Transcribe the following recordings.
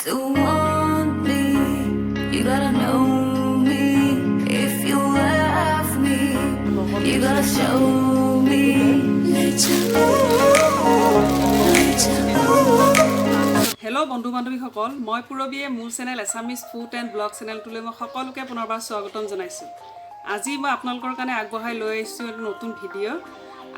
To want me, you gotta know me. If you love me, you gotta show me. Let you, let you. Hello বন্ধু বান্ধৱীসকল, মই পূৰবীয়ে মোৰ channel Assamese food and blog চেনেলটোলৈ মই সকলোকে পুনৰবাৰ স্বাগতম জনাইছোঁ। আজি মই আপোনালোকৰ কাৰণে আগবঢ়াই লৈ আহিছোঁ এটা নতুন ভিডিঅ'।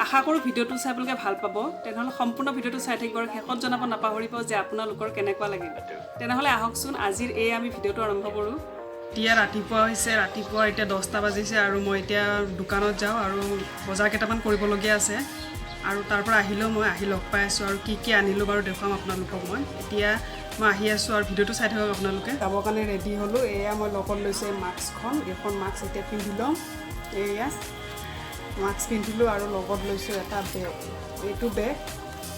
আশা কৰোঁ ভিডিঅ'টো চাই আপোনালোকে ভাল পাব। তেনেহ'লে সম্পূৰ্ণ ভিডিঅ'টো চাই থাকিব আৰু শেষত জনাব নাপাহৰিব যে আপোনালোকৰ কেনেকুৱা লাগিল। তেনেহ'লে আহকচোন, আজিৰ এই আমি ভিডিঅ'টো আৰম্ভ কৰোঁ। এতিয়া ৰাতিপুৱা হৈছে, ৰাতিপুৱা এতিয়া 10টা বাজিছে আৰু মই এতিয়া দোকানত যাওঁ আৰু বজাৰ কেইটামান কৰিবলগীয়া আছে আৰু তাৰ পৰা আহিলেও মই আহি লগ পাই আছোঁ আৰু কি কি আনিলোঁ বাৰু দেখুৱাম আপোনালোকক মই। এতিয়া মই আহি আছোঁ আৰু ভিডিঅ'টো চাই থাকক আপোনালোকে। যাবৰ কাৰণে ৰেডি হ'লোঁ। এয়া মই লগত লৈছোঁ এই মাস্কখন। এইখন মাস্ক এতিয়া পিন্ধি ল'ম। এয়া মাস্ক পিন্ধিলোঁ আৰু লগত লৈছোঁ এটা বেগ। এইটো বেগ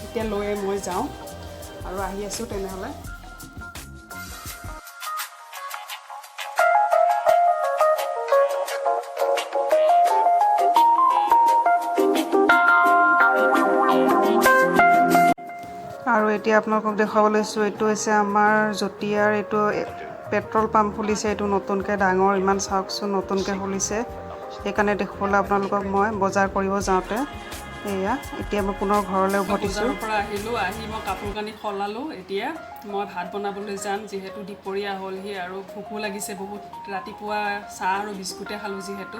এতিয়া লৈয়ে মই যাওঁ আৰু আহি আছোঁ তেনেহ'লে। আৰু এতিয়া আপোনালোকক দেখুৱাব লৈছোঁ, এইটো হৈছে আমাৰ জটিয়াৰ এইটো পেট্ৰল পাম্প খুলিছে। এইটো নতুনকৈ ডাঙৰ, ইমান চাওকচোন, নতুনকৈ খুলিছে। সেইকাৰণে দেখুৱাবলৈ আপোনালোকক মই বজাৰ কৰিব যাওঁতে। এয়া এতিয়া মই পুনৰ ঘৰলৈ উভতিছোঁ। বজাৰৰ পৰা আহিলোঁ, আহি মই কাপোৰ কানি সলালোঁ। এতিয়া মই ভাত বনাবলৈ যাম, যিহেতু দুপৰীয়া হ'লহি আৰু ভোকো লাগিছে বহুত। ৰাতিপুৱা চাহ আৰু বিস্কুটে খালোঁ যিহেতু।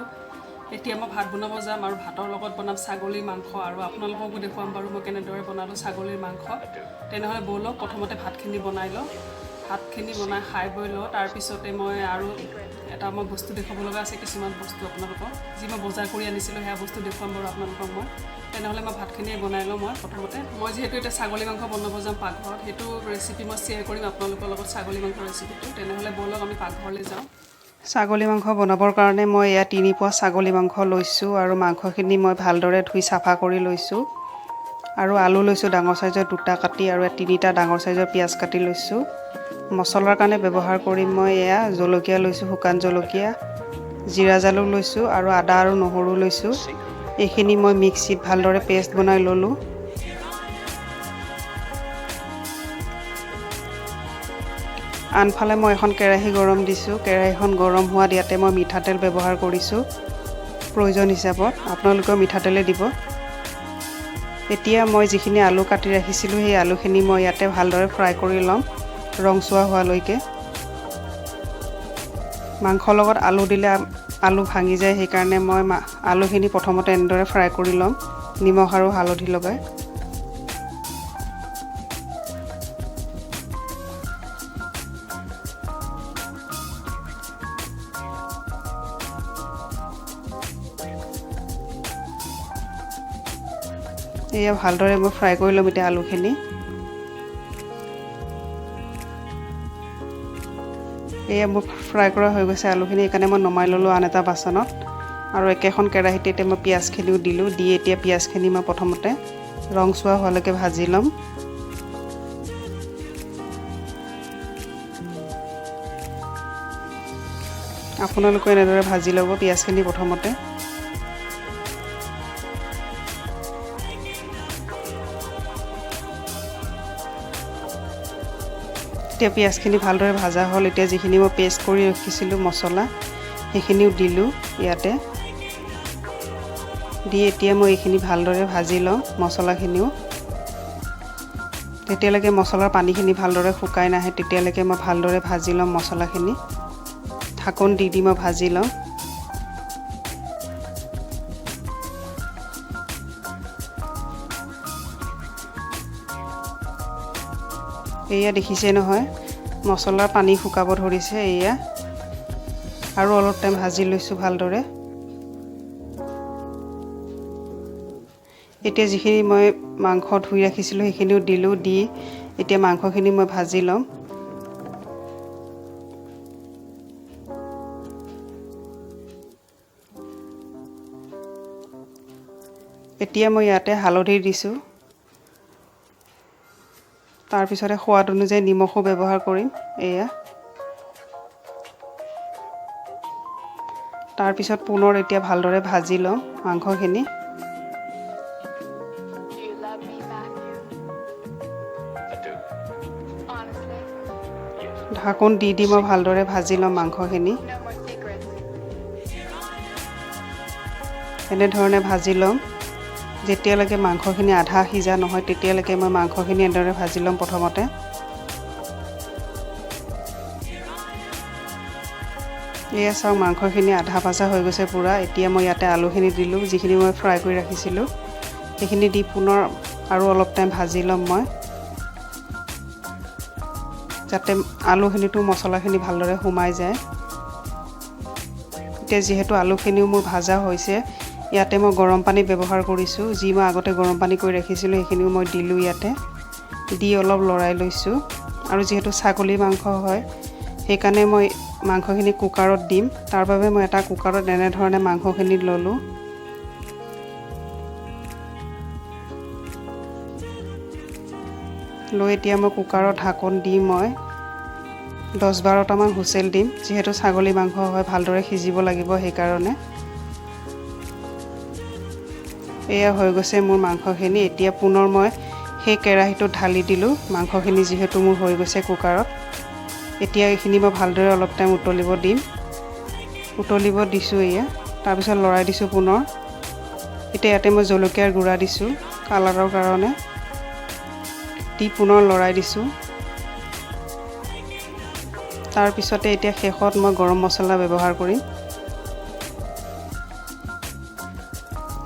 এতিয়া মই ভাত বনাব যাম আৰু ভাতৰ লগত বনাম ছাগলীৰ মাংস আৰু আপোনালোককো দেখুৱাম বাৰু মই কেনেদৰে বনালোঁ ছাগলীৰ মাংস। তেনেহ'লে ব'লক, প্ৰথমতে ভাতখিনি বনাই লওঁ। ভাতখিনি বনাই খাই বৈ লওঁ, তাৰপিছতে মই আৰু এটা মই বস্তু দেখুৱাব লগা আছে, কিছুমান বস্তু আপোনালোকক যি মই বজাৰ কৰি আনিছিলোঁ, সেয়া বস্তু দেখুৱাম বাৰু আপোনালোকক মই। তেনেহ'লে মই ভাতখিনি বনাই লওঁ মই প্ৰথমতে। মই যিহেতু এতিয়া ছাগলী মাংস বনাব যাম পাকঘৰত, সেইটো ৰেচিপি মই শ্বেয়াৰ কৰিম আপোনালোকৰ লগত, ছাগলী মাংসৰ ৰেচিপিটো। তেনেহ'লে ব'লক, আমি পাকঘৰলৈ যাওঁ। ছাগলী মাংস বনাবৰ কাৰণে মই এয়া 3 পোৱা ছাগলী মাংস লৈছোঁ আৰু মাংসখিনি মই ভালদৰে ধুই চাফা কৰি লৈছোঁ। আৰু আলু লৈছোঁ ডাঙৰ চাইজৰ দুটা কাটি আৰু তিনিটা ডাঙৰ চাইজৰ পিঁয়াজ কাটি লৈছোঁ। মছলাৰ কাৰণে ব্যৱহাৰ কৰিম মই এয়া জলকীয়া লৈছোঁ, শুকান জলকীয়া, জিৰা জালুক লৈছোঁ আৰু আদা আৰু নহৰু লৈছোঁ। এইখিনি মই মিক্সিত ভালদৰে পেষ্ট বনাই ল'লোঁ। আনফালে মই এখন কেৰাহী গৰম দিছোঁ। কেৰাহীখন গৰম হোৱাত ইয়াতে মই মিঠাতেল ব্যৱহাৰ কৰিছোঁ প্ৰয়োজন হিচাপত। আপোনালোকেও মিঠাতেলে দিব। এতিয়া মই যিখিনি আলু কাটি ৰাখিছিলোঁ, সেই আলুখিনি মই ইয়াতে ভালদৰে ফ্ৰাই কৰি ল'ম ৰংচোৱা হোৱালৈকে। মাংসৰ লগত আলু দিলে আলু ভাঙি যায়, সেইকাৰণে মই আলুখিনি প্ৰথমতে এনেদৰে ফ্ৰাই কৰি ল'ম নিমখ আৰু হালধি লগাই। এয়া ভালদৰে মই ফ্ৰাই কৰি ল'ম এতিয়া আলুখিনি। এয়া মোৰ ফ্ৰাই কৰা হৈ গৈছে আলুখিনি, সেইকাৰণে মই নমাই ল'লোঁ আন এটা বাচনত। আৰু একেখন কেৰাহীতে এতিয়া মই পিঁয়াজখিনিও দিলোঁ। দি এতিয়া পিঁয়াজখিনি মই প্ৰথমতে ৰংচোৱা হোৱালৈকে ভাজি ল'ম। আপোনালোকেও এনেদৰে ভাজি ল'ব পিঁয়াজখিনি প্ৰথমতে। এতিয়া পিঁয়াজখিনি ভালদৰে ভাজা হ'ল। এতিয়া যিখিনি মই পেষ্ট কৰি ৰাখিছিলোঁ মছলা, সেইখিনিও দিলোঁ ইয়াতে। দি এতিয়া মই এইখিনি ভালদৰে ভাজি লওঁ মছলাখিনিও। তেতিয়ালৈকে মছলাৰ পানীখিনি ভালদৰে শুকাই নাহে, তেতিয়ালৈকে মই ভালদৰে ভাজি ল'ম মছলাখিনি। ঢাকোন দি দি মই ভাজি লওঁ। এয়া দেখিছে নহয়, মছলাৰ পানী শুকাব ধৰিছে। এয়া আৰু অলপ টাইম ভাজি লৈছোঁ ভালদৰে। এতিয়া যিখিনি মই মাংস ধুই ৰাখিছিলোঁ, সেইখিনিও দিলোঁ। দি এতিয়া মাংসখিনি মই ভাজি ল'ম। এতিয়া মই ইয়াতে হালধি দিছোঁ, তাৰপিছতে সোৱাদ অনুযায়ী নিমখো ব্যৱহাৰ কৰিম। এয়া তাৰপিছত পুনৰ এতিয়া ভালদৰে ভাজি ল'ম মাংসখিনি। Do you love me, Matthew? I do. Honestly? Yes. ঢাকোন দি দি মই ভালদৰে ভাজি ল'ম মাংসখিনি। এনেধৰণে ভাজি ল'ম যেতিয়ালৈকে মাংসখিনি আধা সিজা নহয়, তেতিয়ালৈকে মই মাংসখিনি এনেদৰে ভাজি ল'ম প্ৰথমতে। এয়া চাওক, মাংসখিনি আধা ভাজা হৈ গৈছে পূৰা। এতিয়া মই ইয়াতে আলুখিনি দিলোঁ, যিখিনি মই ফ্ৰাই কৰি ৰাখিছিলোঁ, সেইখিনি দি পুনৰ আৰু অলপ টাইম ভাজি ল'ম মই, যাতে আলুখিনিতো মছলাখিনি ভালদৰে সোমাই যায়। এতিয়া যিহেতু আলুখিনিও মোৰ ভাজা হৈছে, ইয়াতে মই গৰম পানী ব্যৱহাৰ কৰিছোঁ। যি মই আগতে গৰম পানী কৰি ৰাখিছিলোঁ, সেইখিনিও মই দিলোঁ ইয়াতে। দি অলপ লৰাই লৈছোঁ। আৰু যিহেতু ছাগলী মাংস হয়, সেইকাৰণে মই মাংসখিনি কুকাৰত দিম। তাৰ বাবে মই এটা কুকাৰত এনেধৰণে মাংসখিনি ল'লোঁ। লৈ এতিয়া মই কুকাৰত ঢাকোন দি মই 10-12টামান হুইচেল দিম। যিহেতু ছাগলী মাংস হয়, ভালদৰে সিজিব লাগিব, সেইকাৰণে। এয়া হৈ গৈছে মোৰ মাংসখিনি। এতিয়া পুনৰ মই সেই কেৰাহীটোত ঢালি দিলোঁ মাংসখিনি, যিহেতু মোৰ হৈ গৈছে কুকাৰত। এতিয়া এইখিনি মই ভালদৰে অলপ টাইম উতলিব দিম। উতলিব দিছোঁ এয়া। তাৰপিছত লৰাই দিছোঁ পুনৰ। এতিয়া ইয়াতে মই জলকীয়াৰ গুড়া দিছোঁ কালাৰৰ কাৰণে। দি পুনৰ লৰাই দিছোঁ। তাৰপিছতে এতিয়া শেষত মই গৰম মছলা ব্যৱহাৰ কৰিম।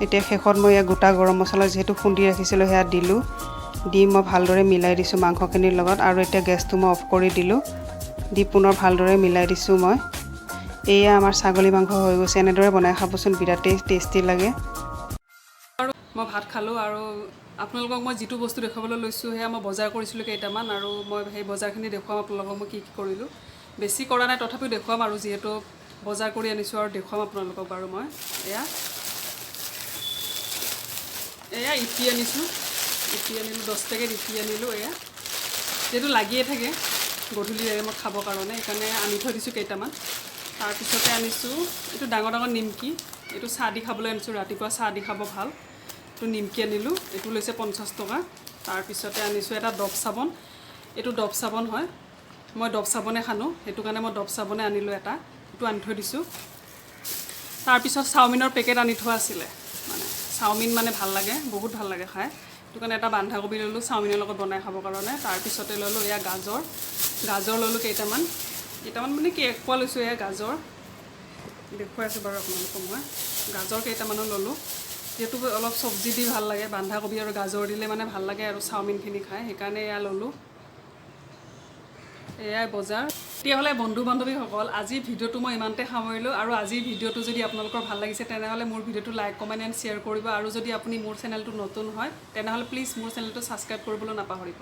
এতিয়া শেষত মই ইয়াত গোটা গৰম মছলা যিহেতু খুন্দি ৰাখিছিলোঁ, সেয়া দিলোঁ। দি মই ভালদৰে মিলাই দিছোঁ মাংসখিনিৰ লগত। আৰু এতিয়া গেছটো মই অফ কৰি দিলোঁ। দি পুনৰ ভালদৰে মিলাই দিছোঁ মই। এয়া আমাৰ ছাগলী মাংস হৈ গৈছে। এনেদৰে বনাই খাবচোন, বিৰাটেই টেষ্টি লাগে। আৰু মই ভাত খালোঁ। আৰু আপোনালোকক মই যিটো বস্তু দেখুৱাবলৈ লৈছোঁ, সেয়া মই বজাৰ কৰিছিলোঁ কেইটামান। আৰু মই সেই বজাৰখিনি দেখুৱাম আপোনালোকক, মই কি কি কৰিলোঁ। বেছি কৰা নাই, তথাপিও দেখুৱাম আৰু, যিহেতু বজাৰ কৰি আনিছোঁ আৰু দেখুৱাম আপোনালোকক বাৰু মই। এয়া ইপি আনিছোঁ। ইপি আনিলোঁ, 10 পেকেট ইপি আনিলোঁ। এয়া যিহেতু লাগিয়ে থাকে গধূলি টাইমত খাবৰ কাৰণে, সেইকাৰণে আনি থৈ দিছোঁ কেইটামান। তাৰপিছতে আনিছোঁ এইটো ডাঙৰ ডাঙৰ নিমকি। এইটো চাহ দি খাবলৈ আনিছোঁ, ৰাতিপুৱা চাহ দি খাব ভাল। এইটো নিমকি আনিলোঁ, এইটো লৈছে 50 টকা। তাৰপিছতে আনিছোঁ এটা ডভ চাবোন। এইটো ডভ চাবোন হয়। মই ডভ চাবোনে সানো, সেইটো কাৰণে মই ডভ চাবোনে আনিলোঁ এটা। এইটো আনি থৈ দিছোঁ। তাৰপিছত চাওমিনৰ পেকেট আনি থোৱা আছিলে। মানে চাওমিন মানে ভাল লাগে, বহুত ভাল লাগে খাই। সেইটো কাৰণে এটা বন্ধাকবি ল'লোঁ চাওমিনৰ লগত বনাই খাবৰ কাৰণে। তাৰপিছতে ল'লোঁ এয়া গাজৰ। গাজৰ ল'লোঁ কেইটামান। কেইটামান মানে কি, এক পোৱা লৈছোঁ। এয়া গাজৰ দেখুৱাই আছোঁ বাৰু আপোনালোকক মই। গাজৰ কেইটামানো ল'লোঁ, যিহেতু অলপ চব্জি দি ভাল লাগে। বন্ধাকবি আৰু গাজৰ দিলে মানে ভাল লাগে আৰু চাওমিনখিনি খাই, সেইকাৰণে এয়া ল'লোঁ। এয়াই বজাৰ। তেতিয়াহ'লে বন্ধু বান্ধৱীসকল, আজিৰ ভিডিঅ'টো মই ইমানতে সামৰিলোঁ। আৰু আজিৰ ভিডিঅ'টো যদি আপোনালোকৰ ভাল লাগিছে, তেনেহ'লে মোৰ ভিডিঅ'টো লাইক, কমেণ্ট এণ্ড শ্বেয়াৰ কৰিব। আৰু যদি আপুনি মোৰ চেনেলটো নতুন হয়, তেনেহ'লে প্লিজ মোৰ চেনেলটো ছাবস্ক্ৰাইব কৰিবলৈ নাপাহৰিব।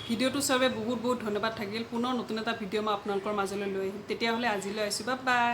ভিডিঅ'টো চোৱাৰ বাবে বহুত বহুত ধন্যবাদ থাকিল। পুনৰ নতুন এটা ভিডিঅ' মই আপোনালোকৰ মাজলৈ লৈ আহিম। তেতিয়াহ'লে আজিলৈ আহিছোঁ, বাই বাই।